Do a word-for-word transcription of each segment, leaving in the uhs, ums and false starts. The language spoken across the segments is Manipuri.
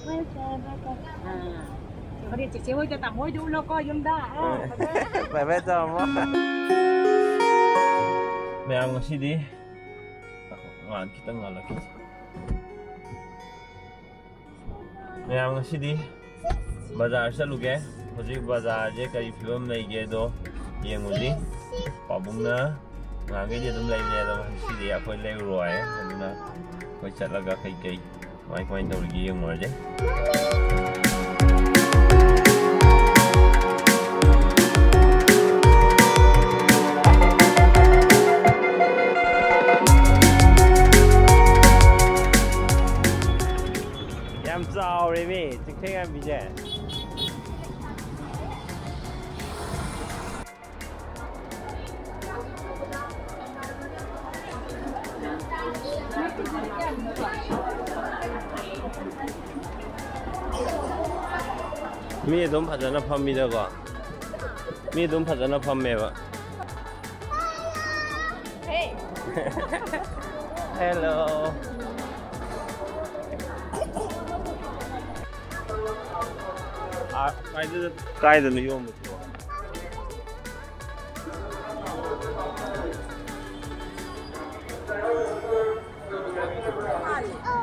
ꯑꯥ꯫ ꯍꯣꯔꯦꯟ ꯆꯦꯆꯦ ꯍꯣꯏꯗ ꯇꯥꯃꯣ ꯍꯣꯏꯗ ꯎꯠꯂꯣꯀꯣ, ꯌꯨꯝꯗ꯫ ꯑꯥ, ꯐꯖꯅ꯫ ꯕꯥꯏ ꯕꯥꯏ ꯇꯧꯔꯝꯃꯣ꯫ ꯃꯌꯥꯝ ꯉꯁꯤꯗꯤ ꯉꯥꯟ ꯈꯤꯇꯪ ꯉꯥꯜꯂꯛꯈꯤꯁꯦ꯫ ꯃꯌꯥꯝ ꯉꯁꯤꯗꯤ ꯕꯖꯥꯔ ꯆꯠꯂꯨꯒꯦ꯫ ꯍꯧꯖꯤꯛ ꯕꯖꯥꯔꯁꯦ ꯀꯔꯤ ꯐꯤꯕꯝ ꯂꯩꯒꯦꯗꯣ ꯌꯦꯡꯉꯨꯁꯤ꯫ ꯄꯥꯕꯨꯡꯅ ꯉꯍꯥꯟꯈꯩꯗꯤ ꯑꯗꯨꯝ ꯂꯩꯕꯅꯦ, ꯑꯗꯣ ꯉꯁꯤꯗꯤ ꯑꯩꯈꯣꯏ ꯂꯩꯔꯨꯔꯣꯏ꯫ ꯑꯗꯨꯅ ꯑꯩꯈꯣꯏ ꯆꯠꯂꯒ ꯀꯩꯀꯩ ꯀꯃꯥꯏ ꯀꯃꯥꯏꯅ ꯇꯧꯔꯤꯒꯦ ꯌꯦꯡꯉꯨꯔꯁꯦ꯫ ꯌꯥꯝ ꯆꯥꯎꯔꯦꯃꯤ ꯆꯤꯡꯊꯦꯛ ꯉꯝꯕꯤꯁꯦ꯫ ꯃꯤ ꯑꯗꯨꯝ ꯐꯖꯅ ꯐꯝꯃꯤꯗꯀꯣ꯫ ꯃꯤ ꯑꯗꯨꯝ ꯐꯖꯅ ꯐꯝꯃꯦꯕ꯫ Hey. Hello. ꯑꯥ, ꯀꯥꯏꯗ-, ꯀꯥꯏꯗꯅꯣ ꯌꯣꯟꯕꯗꯨꯕꯣ?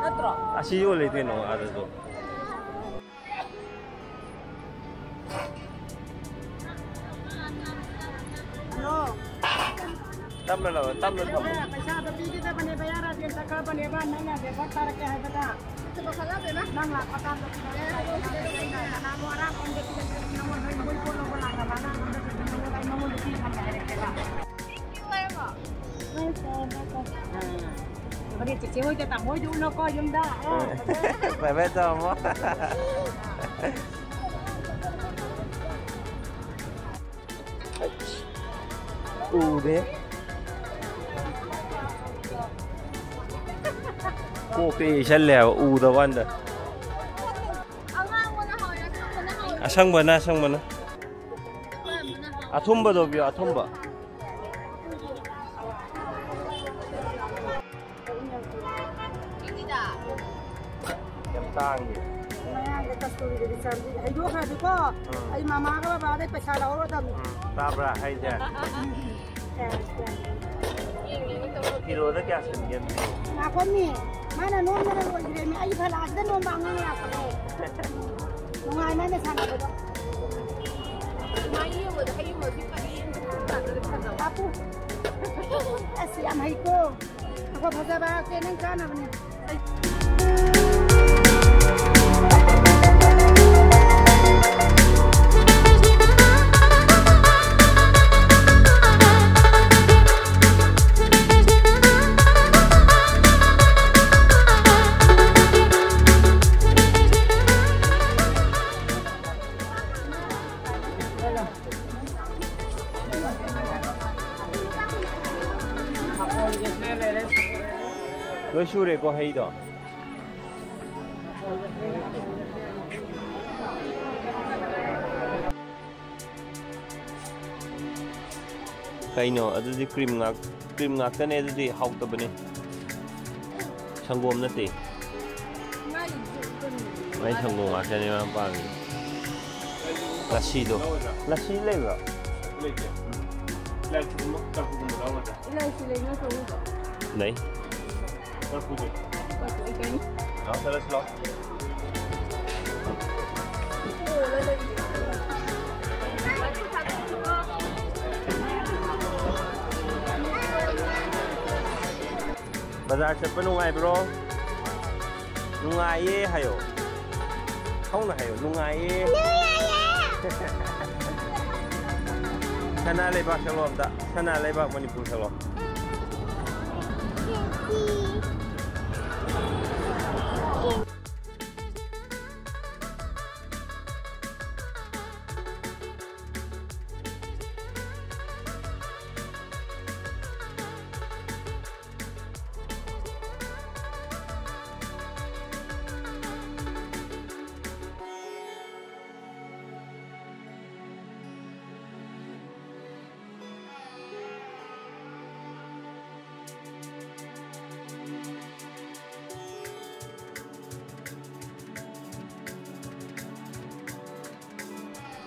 ꯅꯠꯇ꯭ꯔꯣ? ꯑꯁꯤ ꯌꯣꯜꯂꯤ ꯀꯩꯅꯣ ꯑꯥꯗꯁꯨ꯫ ꯇꯞꯅ ꯂꯧ, ꯇꯞꯅ ꯊꯝꯃꯨ꯫ ꯄꯩꯁꯥꯗꯣ ꯄꯤꯒꯗꯕꯅꯦꯕ, ꯌꯥꯔꯗꯤ ꯑꯝꯇ ꯀꯥꯞꯄꯅꯦꯕ, ꯅꯪꯅ ꯔꯦꯀꯣꯔꯠ ꯇꯥꯔꯛꯀꯦ ꯍꯥꯏꯕꯗ꯫ ꯅꯪ ꯂꯥꯛꯄ ꯀꯥꯟꯗ ꯄꯤꯔꯛꯑꯣ꯫ ꯅꯍꯥꯟ ꯑꯔꯥꯞꯄ ꯑꯝꯗ ꯄꯤꯔꯛꯄꯗ ꯅꯪꯉꯣꯟꯗ ꯃꯣꯏ ꯄꯣꯠ ꯂꯧꯕ ꯂꯥꯛꯅꯕ ꯑꯉꯥꯡ ꯑꯝꯗ ꯄꯤꯔꯛꯄꯗ ꯅꯪꯉꯣꯟꯗ ꯑꯩ ꯃꯉꯣꯟꯗ ꯄꯤꯈ꯭ꯔꯒꯦ ꯍꯥꯏꯔꯛꯀꯦꯕ꯫ ꯍꯣꯔꯦꯟ ꯆꯦꯆꯦ ꯍꯣꯏꯗ ꯇꯥꯃꯣ ꯍꯣꯏꯗ ꯎꯠꯂꯣꯀꯣ, ꯌꯨꯝꯗ꯫ ꯕꯥꯏ ꯕꯥꯏ ꯇꯧꯔꯝꯃꯣ꯫ ꯎꯗꯦ꯫ ꯀꯣꯛꯇ ꯌꯩꯁꯜꯂꯦ ꯍꯥꯏꯕ, ꯎꯗꯕ ꯀꯥꯟꯗ꯫ ꯑꯁꯪꯕꯅ, ꯑꯁꯪꯕꯅ꯫ ꯑꯊꯨꯝꯕꯗꯣ ꯄꯤꯌꯣ, ꯑꯊꯨꯝꯕ꯫ ꯌꯥꯝ ꯇꯥꯡꯉꯦ꯫ ꯃꯌꯥꯡꯗ ꯀꯁꯇꯨꯔꯤꯗꯗꯤ ꯆꯥꯝꯃꯔꯤ ꯍꯩꯗꯣꯛꯈ꯭ꯔꯗꯤꯀꯣ, ꯎꯝ꯫ ꯑꯩ ꯃꯃꯥꯒ ꯕꯕꯥꯗꯩ ꯄꯩꯁꯥ ꯂꯧꯔꯗꯕꯅꯤ꯫ ꯎꯝ, ꯇꯥꯕ꯭ꯔꯥ ꯍꯥꯏꯁꯦ? ꯌꯥꯔꯦ, ꯌꯥꯔꯦ꯫ ꯀꯤꯂꯣꯗ ꯀꯌꯥ ꯁꯤꯟꯒꯦ? ꯉꯥꯈꯣꯃꯤ, ꯃꯥꯅ ꯅꯣꯝꯗꯅ ꯂꯣꯏꯈ꯭ꯔꯦꯃꯤ꯫ ꯑꯩ ꯐꯂꯥꯁꯤꯗ ꯅꯣꯝꯕ ꯑꯉꯥꯡ ꯂꯥꯛꯄꯅꯦ꯫ ꯅꯨꯡꯉꯥꯏ ꯃꯥꯅ ꯁꯥꯟꯅꯕꯗꯣ꯫ ꯍꯥꯄꯨ꯫ ꯑꯁ, ꯌꯥꯝ ꯍꯩꯀꯣ꯫ ꯑꯩꯈꯣꯏ ꯐꯖꯕ ꯍꯥꯞꯀꯦ, ꯅꯪ ꯆꯥꯅꯕꯅꯦ꯫ ꯂꯣꯏ ꯁꯨꯔꯦꯀꯣ ꯍꯩꯗꯣ? ꯀꯩꯅꯣ ꯑꯗꯨꯗꯤ cream ꯉꯥꯛ-, cream ꯉꯥꯛꯇꯅꯦ, ꯑꯗꯨꯗꯤ ꯍꯥꯎꯇꯕꯅꯦ꯫ ꯁꯪꯒꯣꯝ ꯅꯠꯇꯦ꯫ ꯃꯥꯏ ꯁꯪꯒꯣꯝ ꯉꯥꯛꯇꯅꯦ ꯃꯥ ꯄꯥꯝꯃꯤ꯫ ꯂꯁꯤꯗꯣ꯫ ꯂꯁꯤ ꯂꯩꯕ꯭ꯔꯣ? ꯂꯩꯇꯦ꯫ ꯏꯂꯥꯏꯆꯤꯒꯨꯝꯕ, ꯆꯐꯨꯒꯨꯝꯕ ꯂꯧꯒꯗ꯭ꯔꯥ? ꯏꯂꯥꯏꯆꯤ ꯂꯩ ꯅꯠꯇ꯭ꯔꯣ? ꯂꯩ꯫ ꯆꯐꯨꯗꯤ? ꯂꯥꯛꯑꯣ, ꯆꯠꯂꯁꯤ ꯂꯥꯛꯑꯣ꯫ ꯕꯖꯥꯔ ꯆꯠꯄ ꯅꯨꯡꯉꯥꯏꯕ꯭ꯔꯣ? ꯅꯨꯡꯉꯥꯏꯌꯦ ꯍꯥꯏꯌꯣ꯫ ꯍꯧꯅ ꯍꯥꯏꯌꯣ, "ꯅꯨꯡꯉꯥꯏꯌꯦ"꯫ ꯅꯨꯡꯉꯥꯏꯌꯦ꯫ ꯁꯅꯥ ꯂꯩꯕꯥꯛ ꯁꯛꯂꯣ ꯑꯝꯇ꯫ ꯁꯅꯥ ꯂꯩꯕꯥꯛ ꯃꯅꯤꯄꯨꯔ ꯁꯛꯂꯣ꯫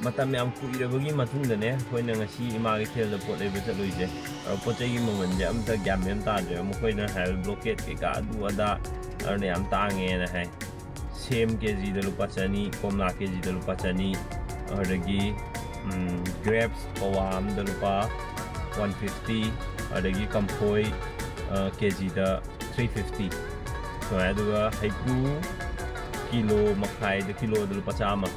ꯃꯇꯝ ꯌꯥꯝ ꯀꯨꯏꯔꯕꯒꯤ ꯃꯇꯨꯡꯗꯅꯦ ꯑꯩꯈꯣꯏꯅ ꯉꯁꯤ ꯏꯃꯥ ꯀꯩꯊꯦꯜꯗ ꯄꯣꯠ ꯂꯩꯕ ꯆꯠꯂꯨꯏꯁꯦ꯫ ꯑꯗꯣ ꯄꯣꯠ ꯆꯩꯒꯤ ꯃꯃꯜꯁꯦ ꯑꯝꯇ ꯒ꯭ꯌꯥꯟ ꯃꯦꯟ ꯇꯥꯗ꯭ꯔꯦꯕ, ꯃꯈꯣꯏꯅ ꯍꯥꯏꯕ ꯕ꯭ꯂꯣꯀꯦꯠ ꯀꯩꯀꯥ ꯑꯗꯨ ꯑꯗꯥ, ꯑꯗꯨꯅ ꯌꯥꯝ ꯇꯥꯡꯉꯦꯅ ꯍꯥꯏ꯫ ꯁꯦꯝ ꯀꯦ ꯖꯤꯗ ꯂꯨꯄꯥ ꯆꯅꯤ, ꯀꯣꯝꯂꯥ ꯀꯦ ꯖꯤꯗ ꯂꯨꯄꯥ ꯆꯅꯤ, ꯑꯗꯨꯗꯒꯤ ꯒ꯭ꯔꯦꯞꯁ ꯄꯋꯥ ꯑꯃꯗ ꯂꯨꯄꯥ ꯋꯥꯟ ꯐꯤꯐꯇꯤ, ꯑꯗꯒꯤ ꯀꯝꯐꯣꯏ ꯀꯦ ꯖꯤꯗ ꯊ꯭ꯔꯤ ꯐꯤꯐꯇꯤ ꯁꯨꯃꯥꯏꯅ, ꯑꯗꯨꯒ ꯍꯩꯀ꯭ꯔꯨ ꯀꯤꯂꯣ ꯃꯈꯥꯏꯗ, ꯀꯤꯂꯣꯗ ꯂꯨꯄꯥ ꯆꯥꯝꯃ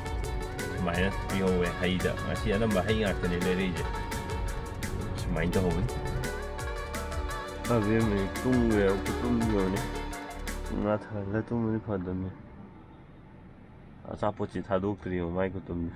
ꯁꯨꯃꯥꯏꯅ ꯄꯤꯍꯧꯋꯦ꯫ ꯍꯩꯗ ꯉꯁꯤ ꯑꯅꯝꯕ ꯍꯩ ꯉꯥꯛꯇꯅꯦ ꯂꯩꯔꯛꯏꯁꯦ꯫ ꯁꯨꯃꯥꯏꯅ ꯇꯧꯍꯧꯋꯤ꯫ ꯑꯕꯦꯝꯃ ꯇꯨꯝꯈ꯭ꯔꯦ, ꯈꯨꯇꯨꯝꯗꯤ ꯌꯦꯡꯉꯨꯅꯦ꯫ ꯄꯨꯡ ꯃꯉꯥ ꯊꯥꯍꯜꯂ ꯇꯨꯝꯕꯗꯤ ꯐꯗꯝꯅꯤ꯫ ꯑꯆꯥꯄꯣꯠꯁꯤ ꯊꯥꯗꯣꯛꯇ꯭ꯔꯤꯕ ꯃꯥꯏ ꯈꯨꯇꯨꯝꯗꯣ꯫